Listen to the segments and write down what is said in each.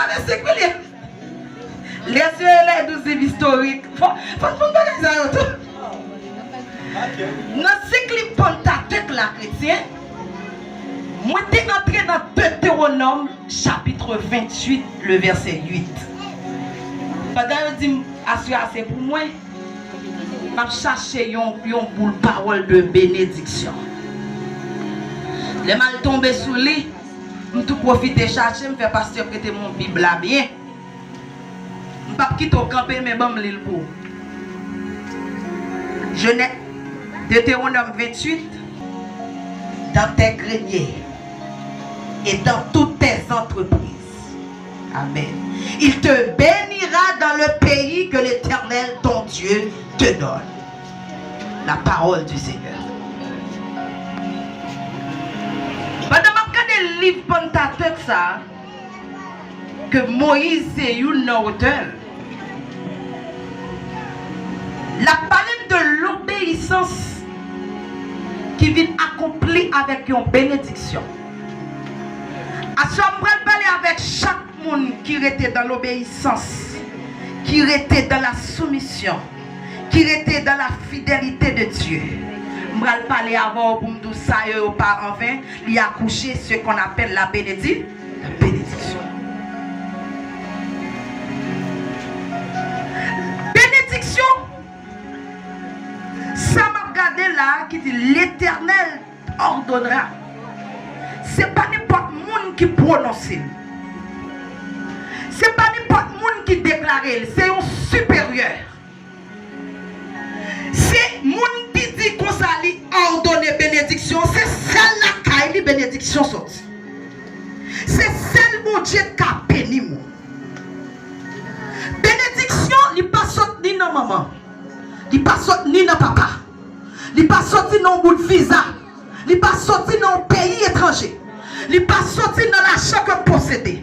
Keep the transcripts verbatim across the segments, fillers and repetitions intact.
Lè se ki li. Les yeux et les doux yeux historiques. Fò, fò n konn bagay sa yo tou. Nan sik li Pantatèk la, kretyen, mwen te antre nan Detewonòm, chapitre vingt-huit, le verset huit. Pandan yo di m, aswè a se pou mwen, m ap chache yon, yon boul pawòl de benediksyon. Lè m al tonbe sou li, m tou pwofite chache, m fè pastè prete m yon Bib la byen. M p ap kite w kanpe, men ban m li l pou ou. Jenè-, Deutéronome vingt-huit, dans tes greniers et dans toutes tes entreprises. Amen. Il te bénira dans le pays que l'Éternel, ton Dieu, te donne. La parole du Seigneur. Pandan m ap gade liv Pantatèk sa, ke Moyiz se youn nan otè l. L ap pale m de lobeyisans ki vin akonpli avèk yon benediksyon. Aswè a, m pral pale avèk chak moun ki rete dan lobeyisans, ki rete dan la soumisyon, ki rete dan la fidelite de Dye. M pral pale avè w pou m di w sa yo, yo pa anven, li akouche ce qu'on appelle la bénédi-, la bénédiction. Benediksyon, sa m ap gade la ki di, Letènèl òdonera. Se pa nenpòt moun ki pwononse l. Se pa nenpòt moun ki deklare l. Se yon siperyè. Se moun ki di konsa li òdone benediksyon. Se sèl lakay li benediksyon soti. Se sèl Bondye k ka beni moun. Benediksyon, li pa sot ni nan manman. Li pa sot ni nan papa. Li pa soti nan yon bout viza. Li pa soti nan yon peyi etranje. Li pa soti nan lajan ke m posede.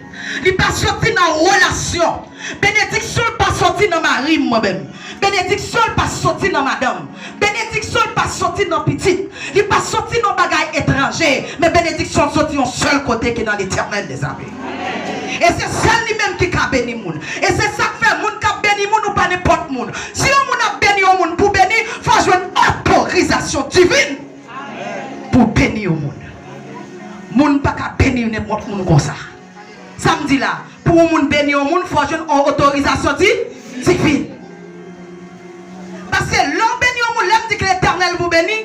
Li pa soti nan relasyon. Benediksyon l pa soti nan mari m, mwen menm. Benediksyon l pa soti nan madanm. Benediksyon l pa soti nan pitit. Li pa soti nan bagay etranje. Men benediksyon l soti yon sèl kote ki nan Letènèl dèzame. E se sèl li menm ki ka beni moun. E se sa k fè moun k ap beni moun, ou pa nenpòt moun. Si yon moun ap beni yon moun, pou beni, fò jwenn otorizasyon divin pou beni yon moun. Moun pa ka beni nenpòt moun konsa. Sa m di la, pou yon moun beni yon moun, fò jwenn yon otorizasyon di, divin. Paske lè w beni yon moun, lè m di ke Letènèl pou beni,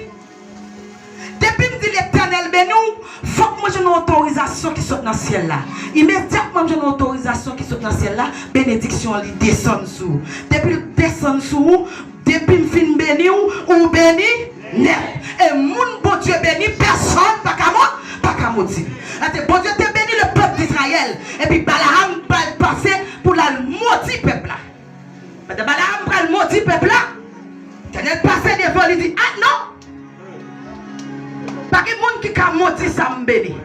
depi m di Letènèl beni w, fòk mwen jwenn yon otorizasyon ki sot nan syèl la. Imedyatman m jwenn yon otorizasyon ki sot nan syèl la, benediksyon an li desann sou ou. Depi l desann sou ou, depi m fin beni w, ou beni nèt. E moun Bondye beni, pèsonn pa ka mo-, pa ka modi. Gade, Bondye te beni le peuple d'Israël, epi Balaam pral pase pou l al modi pèp la. Pandan Balaam pral modi pèp la, Letènèl pase devan li di, "Ah non! Pa gen moun ki ka modi sa m beni."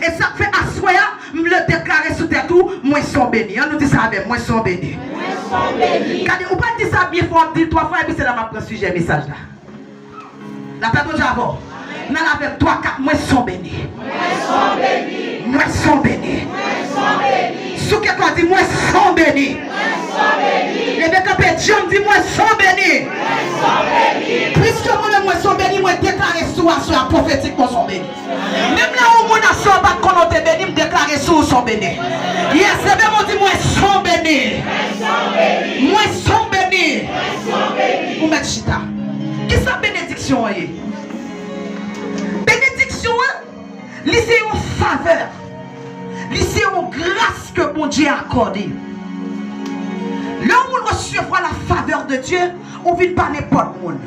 E sa k fè aswè a, m vle deklare sou tèt ou, mwen se yon beni. Ann nou di sa avè m, mwen se yon beni. Mwen se yon beni. Gade, ou pa di sa byen fò, w ap di l twa fwa, epi se la m ap pran sijè mesaj la. Lapè Bondye avè w. Nan lavè m, twa, kat, mwen se yon beni. Mwen se yon beni. Mwen se yon beni. Mwen se yon beni. Souke kò, di, mwen se yon beni. Mwen se yon beni. Leve kanpe djanm, di, mwen se yon beni. Mwen se yon beni. Piske mwen menm, mwen se yon beni, mwen deklare sou aswè a pwofetikman se yon beni. Menm lè yon moun aswè a pa t konnen w te beni, m deklare sou ou se yon beni. Yes, leve men w, di, mwen se yon beni. Mwen se yon beni. Ou mèt chita. Kisa benediksyon an ye? Benediksyon an, li se yon favè. Li se yon gras ke Bondye akòde. Lè yon moun resevwa la favè de Dye, ou vin pa nenpòt moun.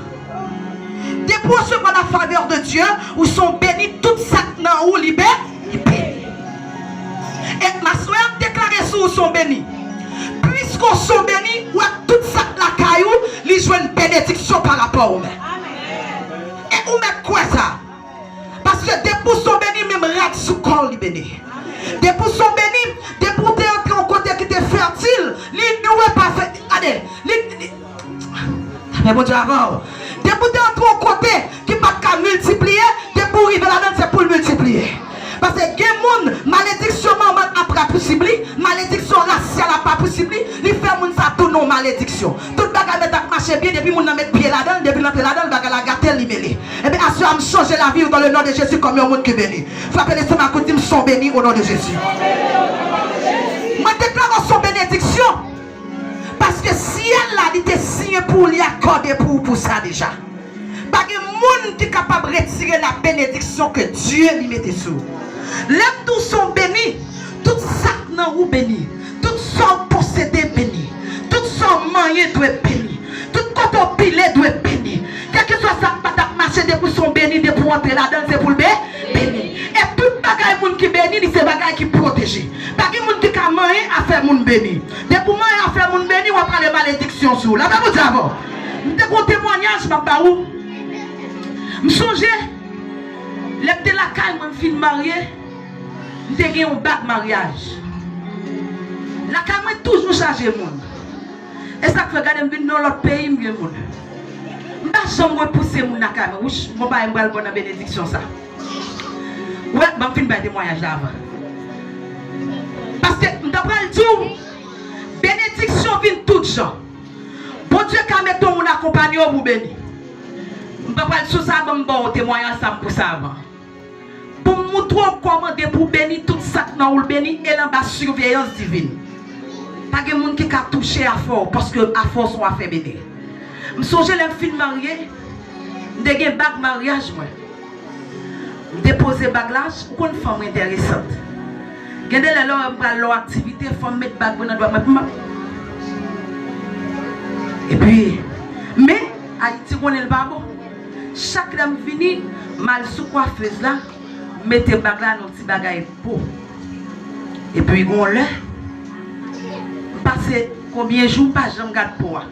Depi w resevwa la favè de Dye, ou se yon beni, tout sa k nan ou, li be-, li beni. E m aswè a m deklare sou ou se yon beni. Piske w se yon beni, ou wè tout sa k lakay ou, li jwenn benediksyon pa rapò ou menm. E ou mèt kwè sa. Paske depi w se yon beni, menm rad sou kò w li beni. Depi w se yon beni, depi w te antre yon kote ki te fètil, li dwe pa fè-, gade, li, li, men Bondye avè w. Depi w te antre yon kote ki pa t ka miltipliye, depi w rive ladan l, se pou l miltipliye. Paske gen moun, malediksyon manman Tout bagay mèt ap mache byen, depi moun nan met pye ladan l, depi l antre ladan l, bagay la gate l, li mele. Ebyen, aswè a, m chanje lavi w dans le nom de Jésus kòm yon moun ki beni. Frape lestomak ou, di m, "M son beni au nom de Jésus." Mwen deklare w son benediksyon. Paske syèl la, li te siyen pou w, li akòde pou ou pou sa deja. Pa gen moun ki kapab retire la benediksyon ke Dye li mete sou ou. Lè m di w se w beni, tout sa k nan ou beni, tout sa w posede beni, tout sa w manyen dwe beni, tout kote w pile dwe beni. Kèlkeswa sa k pa t ap mache, depi w se w beni, depi w antre ladan l, se pou l be-, beni. E tout bagay moun ki beni, li se bagay ki pwoteje. Pa gen moun ki ka manyen afè moun beni. Depi w manyen afè moun beni, w ap rale malediksyon sou ou. Lapè Bondye avè w. M te gon temwayaj m ap ba ou. M sonje, lè m te lakay mwen, m fin marye, m te gen yon bag maryaj. Lakay mwen toujou chaje moun. E sa k fè, gade, m vin nan lòt peyi, m gen moun. M pa janm repouse moun lakay mwen. Wouch, bon bagay, m pral bon nan benediksyon sa. Wè, ban m fin bay temwayaj la avan. Paske m ta pral di w, benediksyon vin tout jan. Bondye ka mete yon moun akonpanye w pou beni. M pa pral sou sa, ban m ba w temwayaj sa m pou sa avan. Pou m moutre w kòman depi w beni, tout sa k nan ou l beni, e l anba siveyans divin. Pa gen moun ki ka touche afè w, paske afè w se yon afè beni. M sonje lè m fin marye, m te gen bag maryaj mwen. M depoze bag la, ou konn fanm enteresant. Gen de lè lè m pral lòt aktivite, fanm met bag mwen nan dwèt mwen pou m ap. Epi, men, Ayiti konnen l pa bon. Chak lè m vini, m al sou kwafez la, m mete bag la nan yon ti bagay po. Epi gon lè, m pase konbyen jou m pa janm gad po a.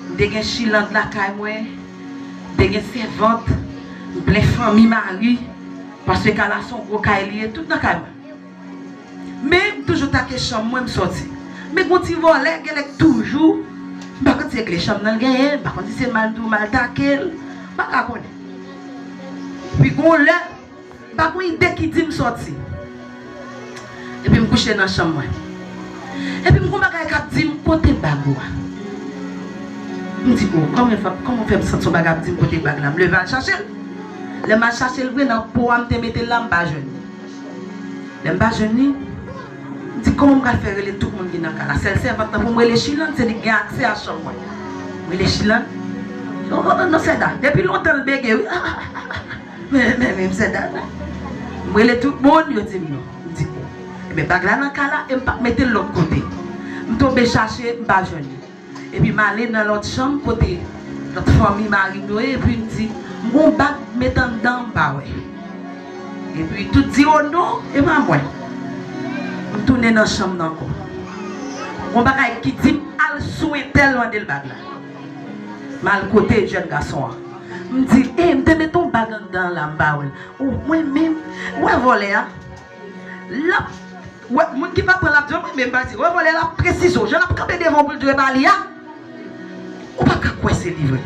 M te gen chiland lakay mwen, m te gen sèvant, m plen fanmi mari, paske kay la se yon gwo kay li ye, tout nan kay mwen. Men, m toujou take chanm mwen, m sòti. Men gon ti vòlè, genlè k toujou, m pa konn si se kle chanm nan l genyen, m pa konn si se mal di w mal take l, m pa ka konnen. Epi gon lè, m pa gon ide ki di m sòti. Epi m kouche nan chanm mwen. Epi m gon bagay k ap di m, "Kote bag ou a?" M di, "O, kòman fè, kòman fè m santi yon bagay ap di m kote bag la?" M leve al chache l. Lè m al chache l vre, nan po a m te mete l la, m pa jwenn li. Lè m pa jwenn li, m di, "Kòman m pral fè rele tout moun ki nan kay la?" Sèl sèvant lan pou m rele Chilan, se li k gen aksè a chanm mwen. M rele Chilan. "O, o, o, non, Sèda, depi lontan l bege, wi." Men, men, men, m sèda, non. M rele tout moun, yo di m non. M di, "O." Ebyen, bag la nan kay la, e m pa mete l lòt kote. M tonbe chache, m pa jwenn li. Epi m ale nan lòt chanm kote lòt fanmi mari m yo ye, epi m di, "M gon bag m met anndan, m pa wè." Epi tout di, "O non, e pa mwen." M tounen nan chanm nan ankò. Gon bagay ki di m, "Al sou entèl, mande l bag la." M al kote jèn gason an. M di, "E, m te met yon bag anndan la, m pa wè l." O, mwen menm, wè vòlè a. L ap, wè, moun ki pa pran l ap di, "O, mwen menm pa di." Wè vòlè a, l ap presize w. Jan l ap kanpe devan w pou l di w e pa li a, ou pa ka kwè se li vre.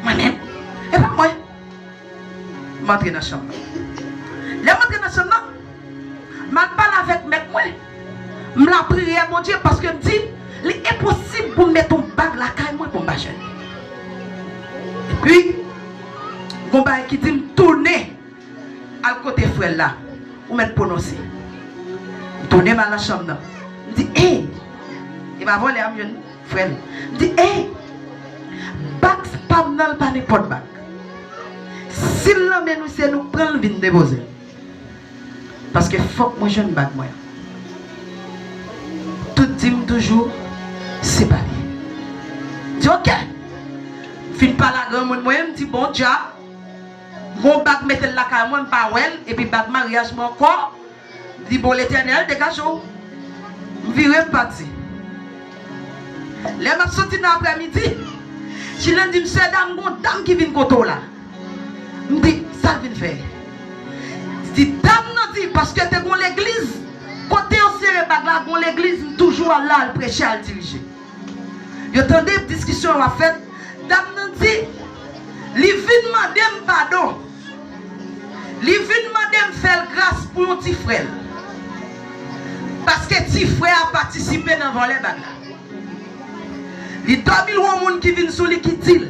Mwen menm, e pa mwen. M antre nan chanm nan. Lè m antre nan chanm nan, m al pale avèk mèt mwen. M lapriyè Bondye paske m di, "Li enposib pou m met yon bag lakay mwen pou m pa jwenn." Epi, gon bagay ki di m, "Tounen al kote frè l la, ou mèt pwononse." M tounen m al nan chanm nan. M di, "Ey!" E pa vòlè a m jwenn, frè l. M di, "Ey! Bag pa m nan, l pa nenpòt bag. Si l nan men nou, se nou k pran l vin depoze l." Paske fòk mwen jwenn bag mwen an. Tout di m toujou, se pa li. M di, "Oke." M fin pale a granmoun mwen, m di, "Bon, dja, gon bag mete l lakay mwen, m pa wè l, epi bag maryaj mwen ankò." M di, "Bon, Letènèl, degaje w." M vire, m pati. Lè m ap soti nan aprèmidi, Chilan di m, "Sè dam, gon dam ki vin kote w la." M di, "Sa l vin fè?" Li di, "Dam nan di, paske te gon legliz, kote yo sere bag la, gon legliz, m toujou al la, al preche, al dirije." Yo tande diskisyon yo ap fèt, dam nan di, li vin mande m padon. Li vin mande m fè l gras pou yon ti frè l. Paske ti frè a patisipe nan vòlè bag la. Li dòmi l wè yon moun ki vin sou li ki di l,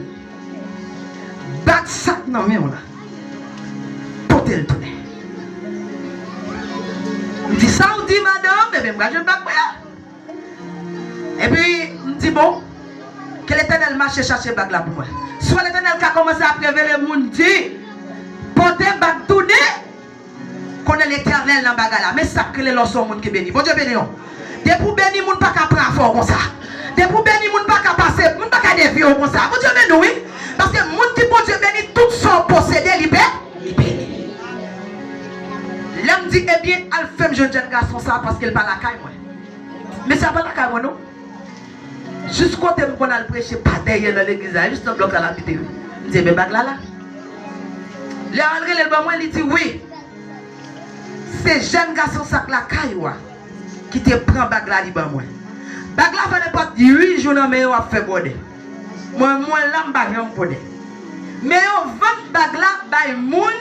bag sa k nan men w la, pote l tounen. M di, sa w di, madanm? Ebyen, m pral jwenn bag mwen an. Epi, m di, bon, ke Letènèl mache chache bag la pou mwen. Swa Letènèl ka kòmanse ap revele moun, di, pote bag tounen. Konnen Letènèl nan bagay la. Men sa k rele lè w se yon moun ki beni. Bondye beni w. Depi w beni, moun pa ka pran afè w konsa. Depi w beni, moun pa ka pase, moun pa ka devye w konsa. Bondye beni w, wi. Paske moun ki Bondye beni, tout sa w posede, li be-, li beni. Lè m di, ebyen, al fè m jwenn jèn gason sa, paske l pa lakay mwen. Mesye a pa lakay mwen, non. Jis kote m konn al preche pa dèyè nan legliz la, jis nan blòk la l abite, wi. M di, ebyen, bag la la. Lè al rele l ban mwen, li di, wi. Se jèn gason sa k lakay ou a ki te pran bag la, li ban mwen. Bag la fè nenpòt uit jou nan men yo ap fè bwòdè. Mwen, mwen la, m pa janm bwòdè. Men yo vann bag la bay moun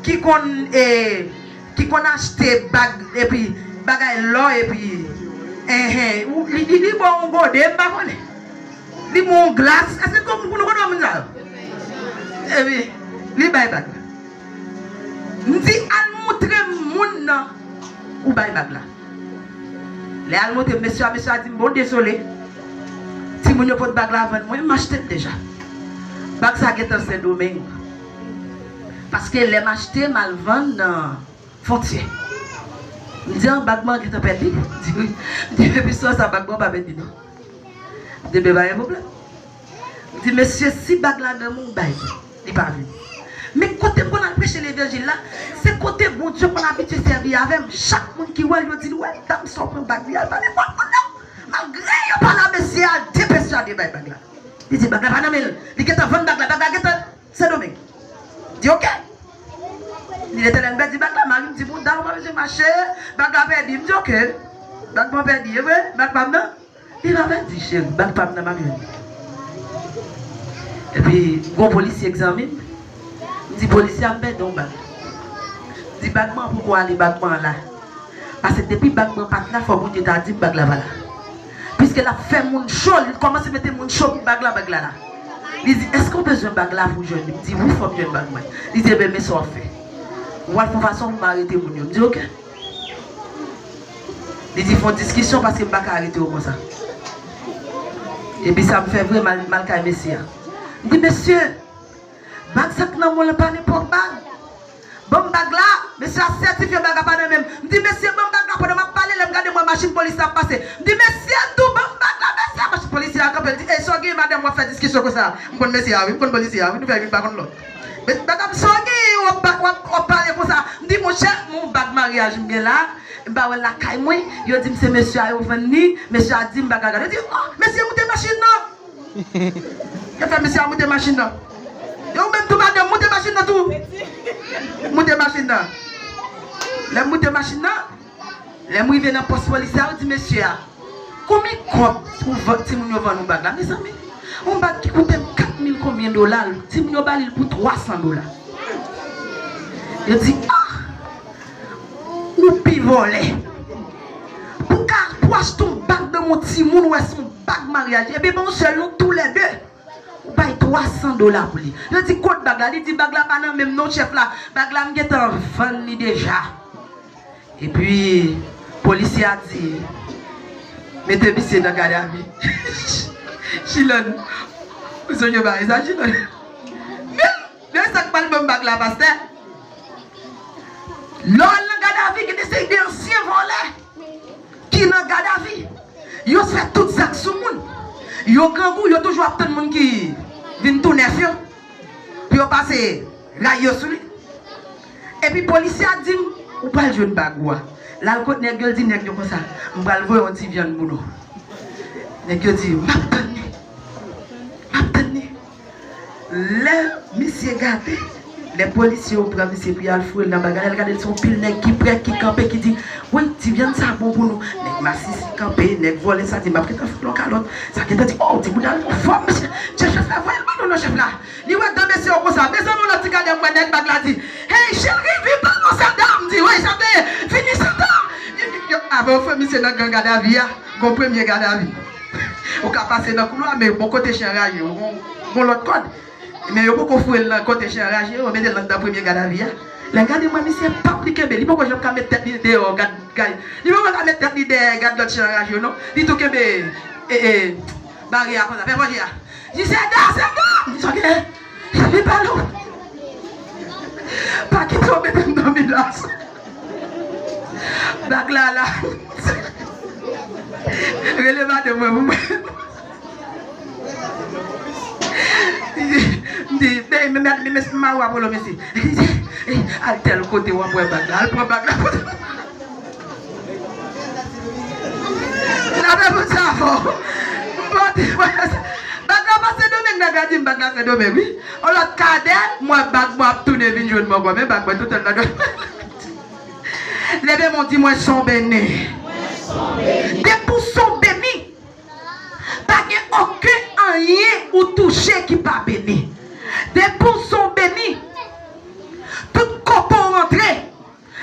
ki konn, e, ki konn achte bag, epi bagay lò, epi, enhen, ou, li, li, li ba w yon gode, m pa konnen. Li ba w yon glas, èske nou konn, nou konn wè moun sa yo? Epi, li bay bag la. M di, al montre m moun nan ou bay bag la. Lè al montre m mesye a, mesye a di m, bon, dezole. Timoun yo pot bag la vann mwen, m achte l deja. Bag sa gentan Sendomeng. Paske lè m achte, m al vann nan Fwontyè. M di, an, bag mwen gentan pèdi? M di, wi. M di, epi swa sa, bag mwen pa pèdi, non. M di, men pa gen pwoblèm. M di, mesye, si bag la nan men w, bay li. Li pa vini. Men kote m konn al preche levanjil la, se kote Bondye konn abitye sèvi avè m. Chak moun ki wè l, yo di l, wè, dam sa w pran bag li a, l pa nenpòt moun, non. Malgre yo pale a mesye a, depesyade bay bag la. Li di, bag la pa nan men l. Li gentan vann bag la, bag la gentan Sendomeng. Di, oke. Li, Letènèl pèdi bag la, mari m di, bouda, ou pa bezwen mache, bag la pèdi. M di, oke. Bag mwen pèdi, e vre? Bag pa m nan? Li pa pèdi, cheri, bag pa m nan, m ap jwenn li. Epi, gon polisye k zanmi m. M di, polisye a, m pèdi yon bag. M di, bag mwen poko ale, bag mwen la. Paske depi bag mwen pa t la, fò Bondye ta di m bag la pa la. Piske l ap fè moun cho, li kòmanse mete moun cho pou bag la, bag la la. Li di, èske w bezwen bag la pou w jwenn li? M di, wi, fò m jwenn bag mwen. Li di, ebyen, men sa w ap fè. W al fè yon fason pou m arete moun yo. M di, oke. Li di, fè yon diskisyon paske m pa ka arete w konsa. Epi sa m fè vre, m al, m al kay mesye a. M di, mesye, bag sa k nan men w lan pa nenpòt bag. Ban m bag la, mesye a sètifye bag la pa nan men m. M di, mesye, ban m bag la, pandan m ap pale, lè m gade m wè machin polis la ap pase. M di, mesye, tou ban m bag la, mesye, machin polisye a kanpe, l di, ey, sa w genyen, madanm, w ap fè diskisyon konsa? M konn mesye a, wi, m konn polisye a, wi, nou fè youn pa konn lòt. Men, madanm, sa w genyen, w ap, w ap, w ap pale konsa? M di, monchè, yon bag maryaj m gen la, m pa wè l lakay mwen, yo di m se mesye a yo vann li, mesye a di m bag la gade. Yo di, o, mesye, moute machin nan! Yo fè mesye a moute machin nan. Yo, ou menm tou, madanm, moute machin nan tou. Moute machin nan. Lè m moute machin nan, lè m rive nan pòs polis la, yo di mesye a, konbyen kòb pou vann, timoun yo vann ou bag la? Mezanmi, yon bag ki koute m kat mil konbyen dola, timoun yo ba li l pou twa san dola. Yo di, ah! Ou pi vòlè. Pou ka, pou achte yon bag nan men yon timoun, ou wè se yon bag maryaj. Ebyen, ban yon sèl nou toulède. Ou bay twa san dola pou li. Yo di, kot bag la? Li di, bag la pa nan men m non, chèf la. Bag la, m gentan vann li deja. Epi, polisye a di, mete misye nan gadavi. Chilòn, ou sonje bagay sa, Chilòn? Men, men sa k pral ban m bag la, pastè. Lè w al nan gadavi, gen de seri de ansyen vòlè ki nan gadavi. Yo fè tout zak sou moun. Yo grangou, yo toujou ap tann moun ki vin tou nèf yo pou yo pase ray yo sou li. Epi polisye a di m, ou pral jwenn bag ou a. L al kot nèg yo, l di nèg yo konsa, m pral voye yon ti vyann pou nou. Nèg yo di, m ap tann li, m ap tann li. Lè misye gade, lè polisye yo pran misye pou y al foure l nan bagay la, l gade l se yon pil nèg ki prè, ki kanpe, ki di, wi, ti vyann sa bon pou nou. Nèg masisi kanpe, nèg vòlè sa di, m ap gentan fout l yon kalòt. Sa gentan di, o, ti bouda l anfòm, mesye. Chèf la voye l ban nou non, chèf la. Li wè de mesye yo konsa. Mezanmi, yon lòt ti gade m wè nèg bag la di, hey, cheri, vin pran non, Sandra. M di, wi, sa te ye. Vini, Sandra. Yo, yo, yo, avan yo foure misye nan gran gadavi a, gon premye gadavi. Ou ka pase nan koulwa, men bon kote chen an raje, ou gon, gon lòt kòd. Men yo poko foure l nan kote chen an raje, yo mete l anndan premye gadavi a. Lè l gade mwen, misye pap li kenbe, li poko janm ka met tèt li deyò, gad, gad. Li poko ka met tèt li dèyè, gad lòt chen an raje yo, non. Li tou kenbe, e, e, baryè a konsa. Fè manje a. Di, "Sèda, Sèda!" M di, "Ok." Li pale w. Pa kite w mete m nan milas. Bag la la. Rele madanm mwen pou mwen. M di, "Bèy, men mèt, men mèt, ma wa polo mesi." Al tèl kote w ap wè bag la. Al pran bag la. N ap reponn sa avè w. M pote bag la pa Sendomeng, nèg la di m bag la Sendomeng, wi. On lòt kadè, mwen bag mwen ap tounen vin jwenn mwen ankò, men bag mwen toutèl nan dòmi. Leve men w, di, "Mwen se yon beni." Depi w se yon beni, pa gen okenn anyen ou touche ki pa beni. Depi w se yon beni, tout kote w rantre,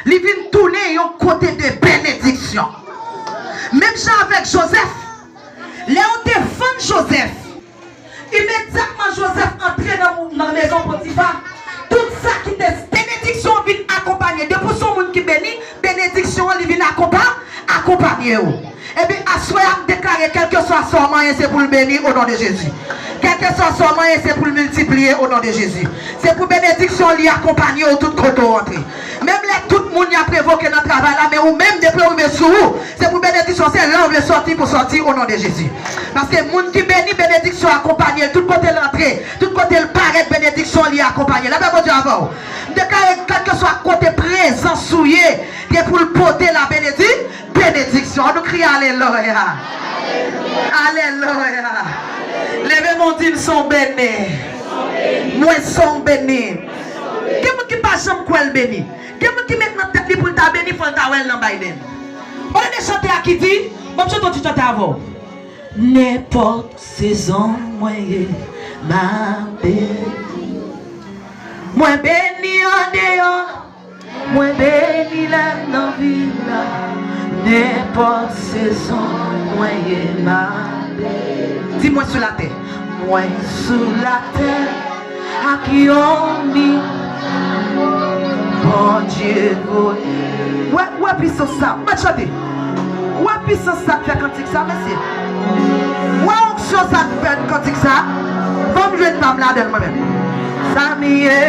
li vin tounen yon kote de benediksyon. Menm jan avèk Jozèf, lè yo te vann Jozèf, imedyatman Jozèf antre nan, nan mezon Potifa, tout sa ki te benediksyon vin akonpanye. Depi w se yon moun ki beni, benediksyon an li vin akonpa-, akonpanye w. Ebyen, aswè a, m deklare, kèlkeswa sa w manyen, se pou l beni, o non de Jezi. Kèlkeswa sa w manyen, se pou l miltipliye, o non de Jezi. Se pou benediksyon li akonpanye w tout kote w antre. Menm lè tout moun y ap revoke nan travay la, men ou menm, depi yo rive sou ou, se pou benediksyon, se la w vle sòti pou sòti, o non de Jezi. Paske moun ki beni, benediksyon akonpanye l. Tout kote l antre, tout kote l parèt, benediksyon li akonpanye l. Lapè Bondye avè w. M deklare, kèlkeswa kote prezans ou ye, gen pou l pote la benedi-, benediksyon. An nou kriye alelouya. Alelouya. Leve men w, di, "M se yon beni." Mwen se yon beni. Gen moun ki pa janm kwè l beni. Gen moun ki met nan tèt li pou l ta beni, fò l ta wè l nan Biden. Olye de chante a ki di, ban m chante yon ti chante avè w. Nenpòt sezon mwen ye, m ap beni. Mwen beni andeyò, mwen beni lè m nan vil la. Nenpòt sezon mwen ye, m ap beni. Di, "Mwen sou latè." Mwen sou latè ak yon mi Bondye voye. Wè, wè pisans sa. Mwen chante. Wè pisans sa k fè kantik sa, mesye. Wè onksyon sa k fè kantik sa. Fò m jwenn pa m ladan l mwen menm. Sa m ye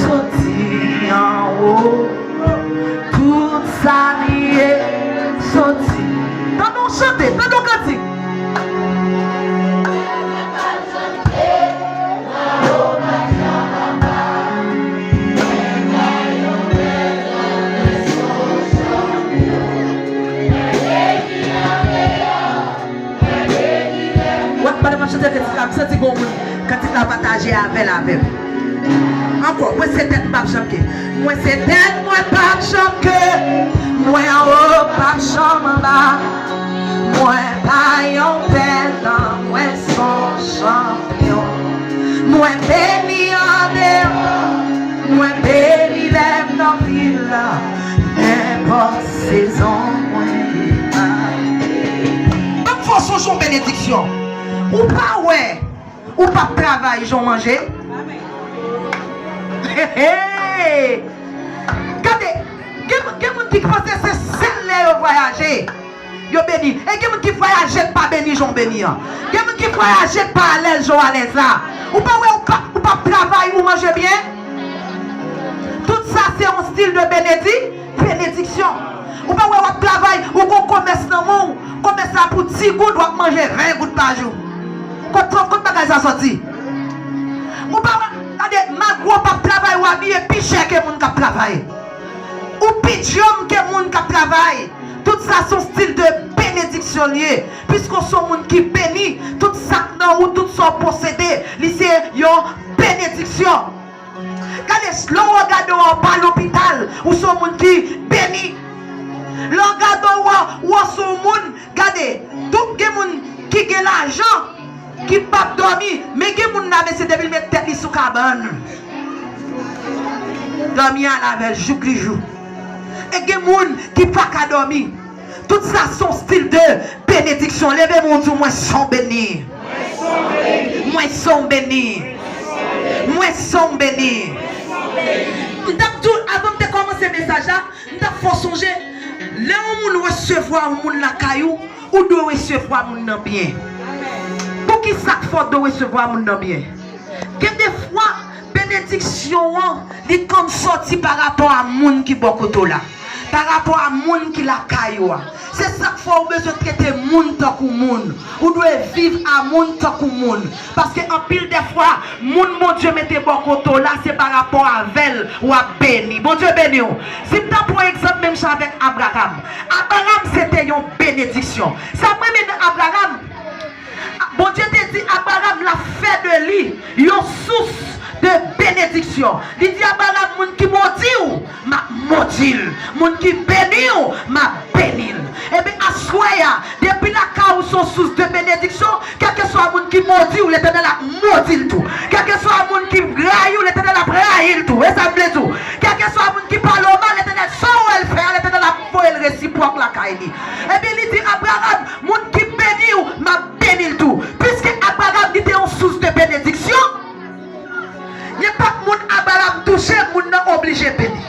soti anwo. Tout sa m ye soti. Tande w chante, tande w kantik. Wè, pandan m ap chante kantik la, m santi gon moun kantik la pataje avè l avè m. Ankò, mwen se tèt m p ap janm ke. Mwen se tèt mwen p ap janm ke. Mwen anwo p ap janm anba. Mwen pa yon pèdan, mwen s on chanpyon. Mwen beni andeyò, mwen beni lè m nan vil la. Nenpòt sezon mwen ye. Ban m fè w sonje yon benediksyon. Ou pa wè, ou p ap travay jan w manje. Hey, hey. Gade, gen, gen moun ki panse se sèl lè yo vwayaje yo beni. E gen moun ki vwayaje k pa beni jan w beni an. Gen moun ki vwayaje k pa alèz jan w alèz la. Ou pa wè ou p ap, ou p ap travay, ou manje byen? Tout sa se yon stil de benedi-, benediksyon. Ou pa wè w ap travay, ou gon komès nan men w, komès la pou dis goud, w ap manje ven goud pa jou. Kot, kot, kot bagay sa sòti? Ou pa wè, gade, malgre w p ap travay, w abiye pi chè ke moun k ap travay. Ou pi djanm ke moun k ap travay. Tout sa se yon stil de benediksyon l ye. Piske w se yon moun ki beni, tout sa k nan ou, tout sa w posede, li se yon benediksyon. Gade, lè w gade w pa lopital, ou se yon moun ki beni. Lè w gade w, ou se yon moun, gade, tout gen moun ki gen lajan, ki p ap dòmi, men gen moun la, mesye, depi l met tèt li sou kabann, dòmi al avè l jouk li jou. E gen moun ki pa ka dòmi. Tout sa se yon stil de Benediksyon. Leve men w, di w, mwen se yon beni. Mwen se yon beni. Mwen se yon beni. M t ap di w, avan m te kòmanse mesaj la, m t ap fè w sonje, lè yon moun resevwa yon moun lakay ou, ou dwe resevwa moun nan byen. Poukisa k fè w dwe resevwa moun nan byen? Gen de fwa, benediksyon an, li konn sòti pa rapò a moun ki bò kote w la, pa rapò a moun ki lakay ou a. Se sa k fè w bezwen trete moun tankou moun. Ou dwe viv a moun tankou moun. Paske anpil de fwa, moun Bondye mete bò kote w la, se pa rapò avè l w ap beni. Bondye beni w. Si m ta pran egzanp menm jan avèk Abraram, Abraram se te yon benediksyon. Sa m renmen nan Abraram, Bondye te di Abraram l ap fè de li yon sous de benediksyon. Li di Abraram, moun ki modi w, m ap modi l. Moun ki beni w, m ap beni l. Ebyen, aswè a, depi lakay ou se yon sous de benediksyon, kèlkeswa moun ki modi w, Letènèl ap modi l tou. Kèlkeswa moun ki rayi w, Letènèl ap rayi l tou. E sa m vle di w. Kèlkeswa moun ki pale w mal, Letènèl, sa w wè l fè a, Letènèl ap voye l resipwòk lakay li. Ebyen, li di Abraram, moun ki beni w, m ap beni l tou. Piske Abraram, li te yon sous de benediksyon, nenpòt moun Abraram touche, moun nan oblije beni.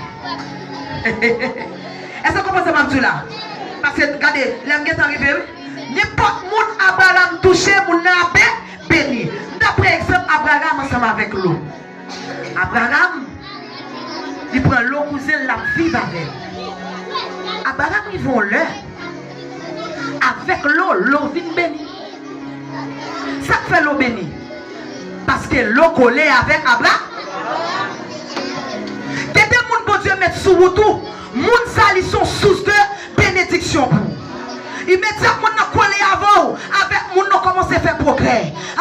Èske w konprann sa m ap di w la? Paske, gade, lè m gentan rive, wi. Nenpòt moun Abraram touche, moun nan ap be-, beni. M ta pran egzanp Abraram ansanm avèk Lo. Abraram, li pran Lo kouzen l, l ap viv avè l. Abraram rive yon lè, avèk Lo, Lo vin beni. Sa k fè Lo beni? Paske Lo kole avèk Abra. Gen de moun Bondye met sou wout ou, moun sa li se yon sous de benediksyon pou ou. Imedyatman nan kole avè w, avèk moun nan kòmanse fè pwogrè.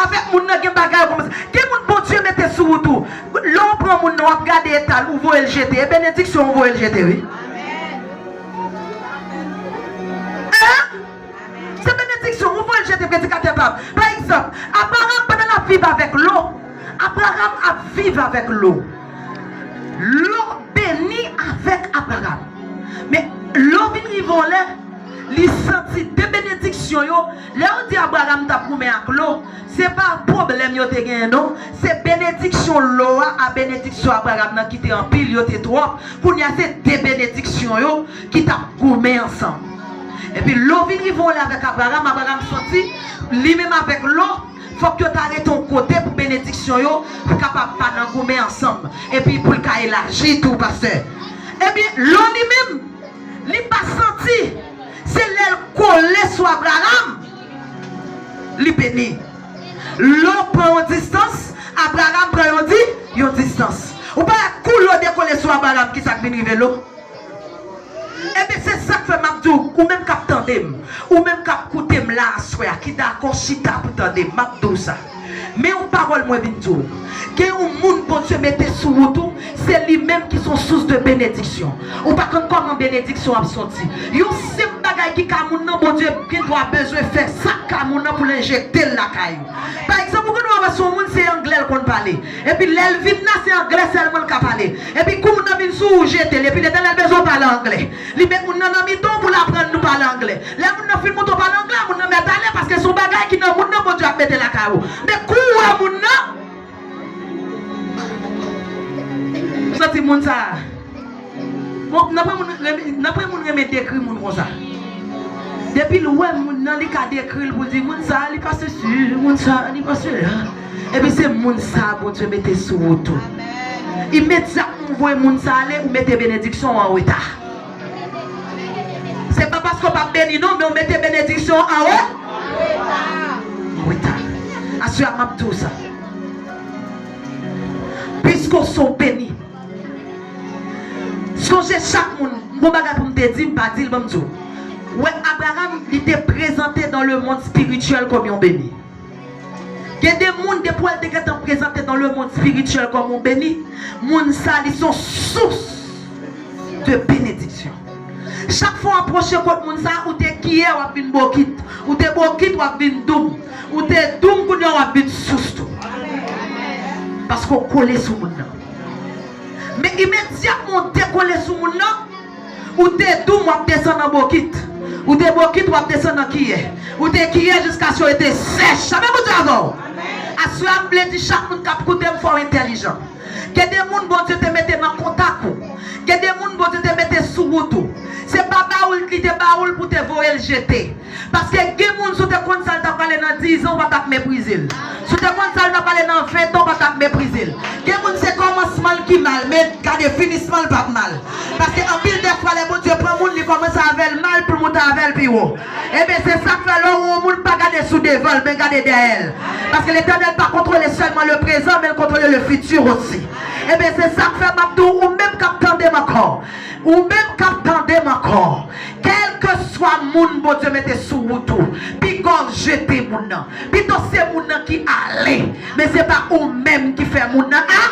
Avèk moun nan gen bagay ou kòmanse. Gen moun Bondye mete sou wout ou. Lè w pran moun nan, w ap gade eta l, ou voye l jete. E benediksyon ou voye l jete, wi. Hein? Se benediksyon ou voye l jete, predikatè pa m. Pa egzanp, Abraram, pandan l ap viv avèk Lo, Abraram ap viv avèk Lo. Lo beni avèk Abraram. Men Lo vin rive yon lè, li santi de benediksyon yo. Lè yo di Abraram t ap goumen ak Lo, se pa pwoblèm yo te genyen, non. Se benediksyon Lo a, a benediksyon Abraram nan ki te anpil, yo te twòp. Kounye a, se de benediksyon yo ki t ap goumen ansanm. Epi Lo vin rive yon lè avèk Abraram, Abraram santi, li menm avèk Lo, fòk yo ta rete yon kote pou benediksyon yo pou kapab pa nan goumen ansanm. Epi pou l ka elaji tou, pastè. Ebyen, Lo li menm, li pa santi, se lè l kole sou Abraram, li beni. Lo pran yon distans, Abraram pran yon di, yon distans. Ou pa wè kou Lo dekole sou Abraram, ki sa k vin rive Lo? Ebyen, se sa k fè m ap di w, ou menm k ap tande m, ou menm k ap koute m la aswè a, ki dakò chita pou tande m, m ap di w sa. Men yon pawòl mwen vin di w. Gen yon moun Bondye mete sou wout ou, se li menm ki se yon sous de benediksyon. Ou pa konn kòman benediksyon ap soti. Yon senp bagay ki ka moun nan, Bondye gen dwa bezwen fè sa k ka moun nan pou l enjekte l lakay ou. Pa egzanp, ou konn wè se yon moun, se anglè l konn pale. Epi lè l vin la, se anglè sèlman l ka pale. Epi kou moun nan vin sou ou, jete l. Epi Letènèl bezwen w pale anglè. Li met moun nan nan mitan w pou l aprann nou pale anglè. Lè moun nan fin montre w pale anglè, moun nan mèt ale, paske se yon bagay ki nan moun nan Bondye ap mete lakay ou. Men kou w wè moun nan, ou santi moun sa a. Bon, nanpwen moun renmen, nanpwen moun renmen dekri moun konsa. Depi l wè moun nan, li ka dekri l pou l di, moun sa a, li pa sesi, moun sa a, li pa sela. Epi se moun sa a Bondye mete sou wout ou. Imedyatman ou voye moun sa a ale, ou mete benediksyon an an reta. Se pa paske w p ap beni non, men w mete benediksyon an an re-, an reta. Aswè a, m ap di w sa. Piske w se yon beni. Sonje chak moun, m gon bagay pou m te di, m pa di l, ban m di w. Wè, Abraram, li te prezante dans le monde spirituel kòm yon beni. Gen de moun, depi w wè l te gentan prezante dans le monde spirituel kòm yon beni, moun sa, li se yon sous de benediksyon. Chak fwa w apwoche kot moun sa, ou te kiyè, w ap vin bokit. Ou te bokit, w ap vin doum. Ou te doum, kounye a w ap vin sous tou. Paske w kole sou moun nan. Men imedyatman w dekole sou moun nan, ou te doum, w ap desann an bokit. Ou te bokit, w ap desann nan kiyè. Ou te kiyè jiskaske w rete sèch. Amèn, Bondye avè w. Aswè a, m vle di chak moun k ap koute m, fò w entèlijan. Gen de moun Bondye te mete nan kontak ou. Gen de moun Bondye te mete sou wout ou. Se pa ba ou l, li te ba ou l pou te voye l jete. Paske gen moun, si w te konn sa l t ap prale nan diz an, ou pa t ap meprize l. Si w te konn sa l t ap prale nan ven tan, ou pa t ap meprize l. Gen moun, se kòmansman l ki mal, men gade finisman l p ap mal. Paske anpil dèfwa, lè Bondye pran moun, li kòmanse avè l mal pou l monte avè l pi wo. Ebyen, se sa k fè lè w wè yon moun, pa gade sou devan l, men gade dèyè l. Paske Letènèl pa kontwole sèlman le prezan, men l kontwole le fiti osi. Ebyen, se sa k fè m ap di w, ou menm k ap tande m ankò. Ou menm k ap tande m ankò. Kèlkeswa moun Bondye mete sou wout ou, piga w jete moun nan. Pito se moun nan ki ale, men se pa ou menm ki fè moun nan a,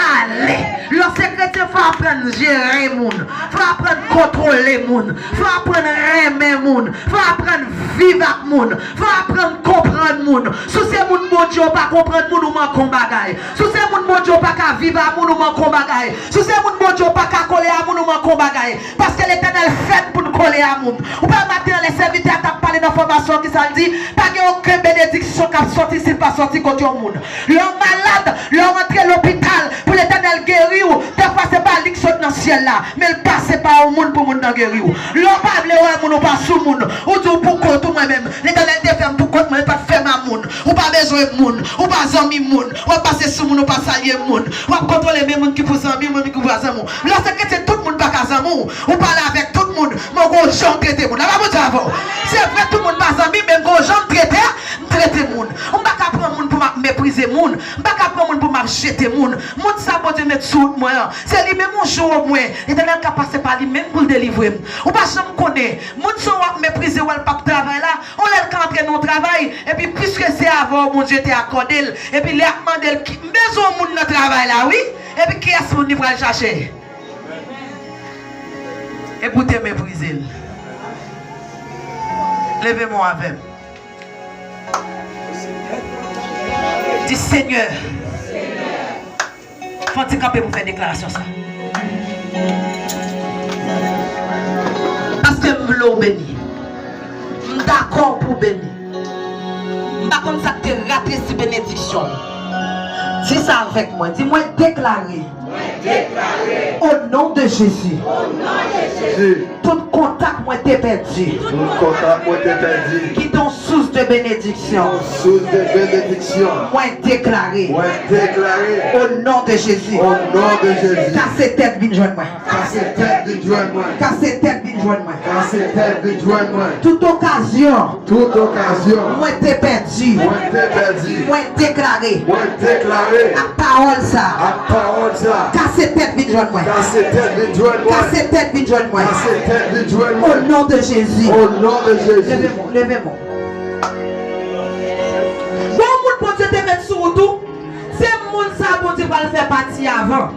ale. Lè w se kretyen, fò w aprann jere moun. Fò w aprann kontwole moun. Fò w aprann renmen moun. Fò w aprann viv ak moun. Fò w aprann konprann moun. Si w se moun Bondye, ou pa konprann moun, ou manke yon bagay. Si w se moun Bondye, ou pa ka viv ak moun, ou manke yon bagay. Si w se moun Bondye, ou pa ka kole ak moun, ou manke yon bagay. Paske Letènèl fè n pou n kole a moun. Ou pa wè maten an, lè sèvitè a t ap pale nan fòmasyon, kisa l di? Pa gen okenn benediksyon k ap sòti si l pa sòti kot yon moun. Lè w malad, lè w rantre lopital, pou Letènèl geri w, dèfwa se pa li k sot nan syèl la, men l pase pa yon moun pou moun nan geri w. Lè w pa vle wè moun, ou pa sou moun, ou di w pou kont ou, mwen menm, Letènèl te fè m pou kont mwen, li pa t fè m a moun. Ou pa bezwen moun, ou pa zanmi moun, w ap pase sou moun, ou pa salye moun. W ap kontwole men moun ki pou zanmi, moun ki pou pa zanmi w. Lè w se kretyen, tout moun pa ka zanmi w. Ou pale avèk tout moun, men w gon jan w trete moun. Apa Bondye avè w. Se vre, tout moun pa zanmi, men m gon jan m trete, m trete moun. M pa ka pran moun pou m ap meprize moun. M pa ka pran moun pou m ap jete moun. Moun sa Bondye met sou wout mwen an, se li menm yon jou omwen, Letènèl ka pase pa li menm pou l delivre m. Ou pa janm konnen. Moun sa w ap meprize, w wè l p ap travay la, yon lè l ka antre nan yon travay, epi piske se avè w Bondye te akòde l, epi li ap mande l, ki, m bezwen yon moun nan travay la, wi. Epi kiyès moun li pral chache? Epi w te meprize l. Leve men w avè m. Di, Senyè, fò n ti kanpe pou fè deklarasyon sa. Paske m vle w beni. M dakò pou w beni. M pa konn sa k te ratresi benediksyon w. Di sa avèk mwen. Di, mwen deklare. Mwen deklare. O non de Jezi. O non de Jezi. Tout kontak mwen te pèdi. Tout kontak mwen te pèdi. Ki te yon sous de benediksyon. Yon sous de benediksyon. Mwen deklare. Mwen deklare. O non de Jezi. O non de Jezi. Kase tèt vin jwenn mwen. Kase tèt vin jwenn mwen. Kase tèt vin jwenn mwen. Kase tèt vin jwenn mwen. Tout okazyon. Tout okazyon. Mwen te pèdi. Mwen te pèdi. Mwen deklare. Mwen deklare. Ak pawòl sa. Ak pawòl sa. Kase tèt vin jwenn mwen. Kase tèt vin jwenn mwen. Kase tèt vin jwenn mwen. Kase tèt vin jwenn mwen. O non de Jezi. O non de Jezi. Leve men w, leve men w. Bon, moun Bondye te met sou wout ou, se moun sa Bondye pral fè pati avan.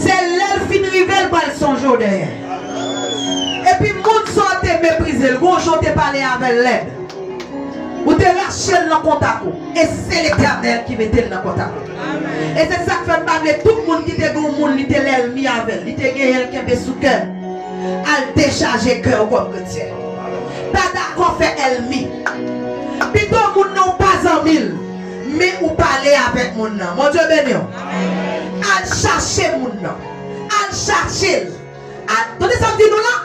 Se lè l fin rive, l pral sonje w dèyè. Epi moun sa w te meprize l, gon jan w te pale avè l lèd. Ou te rache l nan kontak ou. E se Letènèl ki mete l nan kontak ou. E se sa k fè m pa vle tout moun ki te gen yon moun, li te lènmi avè l, li te genyen l kenbe sou kè l. Al dechaje kè w kòm kretyen. Pa dakò fè ènmi. Pito moun nan ou pa zanmi l, men ou pale avèk moun nan. Bondye beni w. Al chache moun nan. Al chache l. Al, tande sa m di nou la?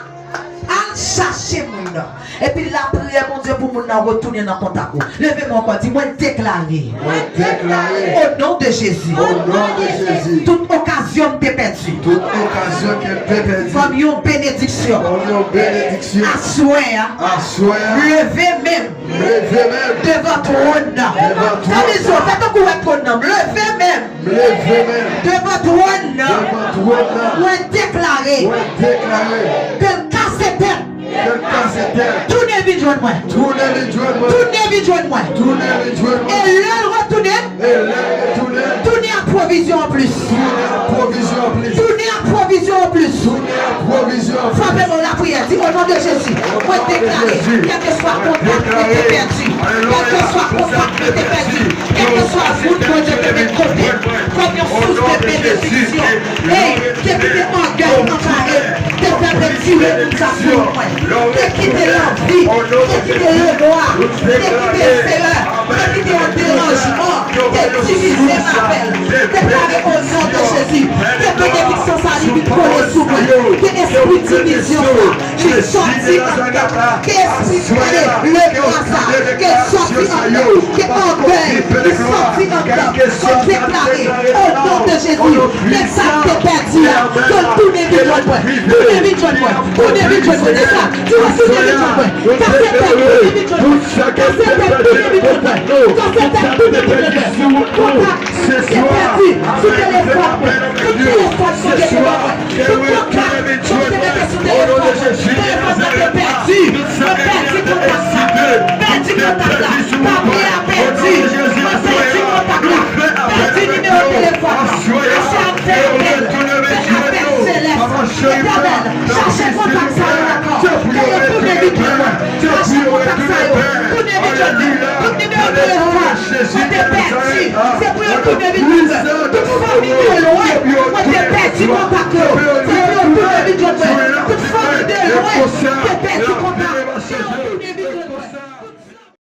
Al chache moun nan. Epi lapriyè Bondye pou moun nan retounen nan kontak ou. Leve men w ankò, di, mwen deklare. Mwen deklare. O non de Jezi. O non de Jezi. Tout okazyon m te pèdi. Tout okazyon ke m te pèdi. Kòm yon benediksyon. Kòm yon benediksyon. Aswè a. Aswè a. Leve men m. Leve men m. Devan twòn nan. Devan twòn nan. Fè mizou, fè tankou w wè twòn nan. Leve men m. M leve men m. Devan twòn nan. Devan twòn nan. Mwen deklare. Mwen deklare. Ke l kase tèt. Ke l kase tèt. Tounen vin jwenn mwen. Tounen vin jwenn mwen. Tounen vin jwenn mwen. Tounen vin jwenn mwen. E lè l retounen. E lè l retounen. Tounen ak pwovizyon anplis. Tounen ak pwovizyon anplis. Tounen ak pwovizyon anplis. Tounen ak pwovizyon anplis. Frape men w lapriyè. Di, o non de Jezi, mwen deklare, kèlkeswa kontak mwen te pèdi, kèlkeswa kontak mwen te pèdi, kèlkeswa moun Bondye te met kote m kòm yon sous de benediksyon, ey, depi te angèl anpare m, te fè m redi Kite moun sa sou mwen. Te kite lanvi, te kite lènwa, te kite feyè, te kite yon deranjman, te divize m avè l. Deklare o non de Jezi, ke benediksyon sa li vin kole sou mwen. Ke espri divizyon sa li sòti anndan. Ke espri lènwa sa, ke sòti anndan. Ke ògèy li sòti anndan. Mwen deklare o non de Jezi, ke sa k te pèdi a, ke l tounen vin jwenn mwen. Tounen vin jwenn mwen. Tounen vin jwenn mwen. Deja, di mwen tounen vin jwenn mwen. Kase tèt tounen vin jwenn mwen. Kase tèt tounen vin jwenn mwen. Kase tèt tounen vin jwenn mwen. Kontak ki te pèdi sou telefòn mwen. Tout telefòn mwen te ban mwen. Tout kontak mwen te mete sou telefòn mwen. Telefòn mwen te pèdi. Mwen pèdi kontak sa. Pèdi kontak la. Papye a pèdi. Mwen pèdi kontak la. Pèdi nimewo telefòn la. Aswè a m fè apèl. Fè apèl selès. Etènèl, chache kontak sa yo ankò. Ke yo tounen vin jwenn mwen. Chache kontak sa yo. Tounen vin jwenn mwen. Tout nimewo telefòn mwen te pèdi, se pou yo tounen vin jwenn mwen. Tout fanmi de lwen mwen te pèdi kontak.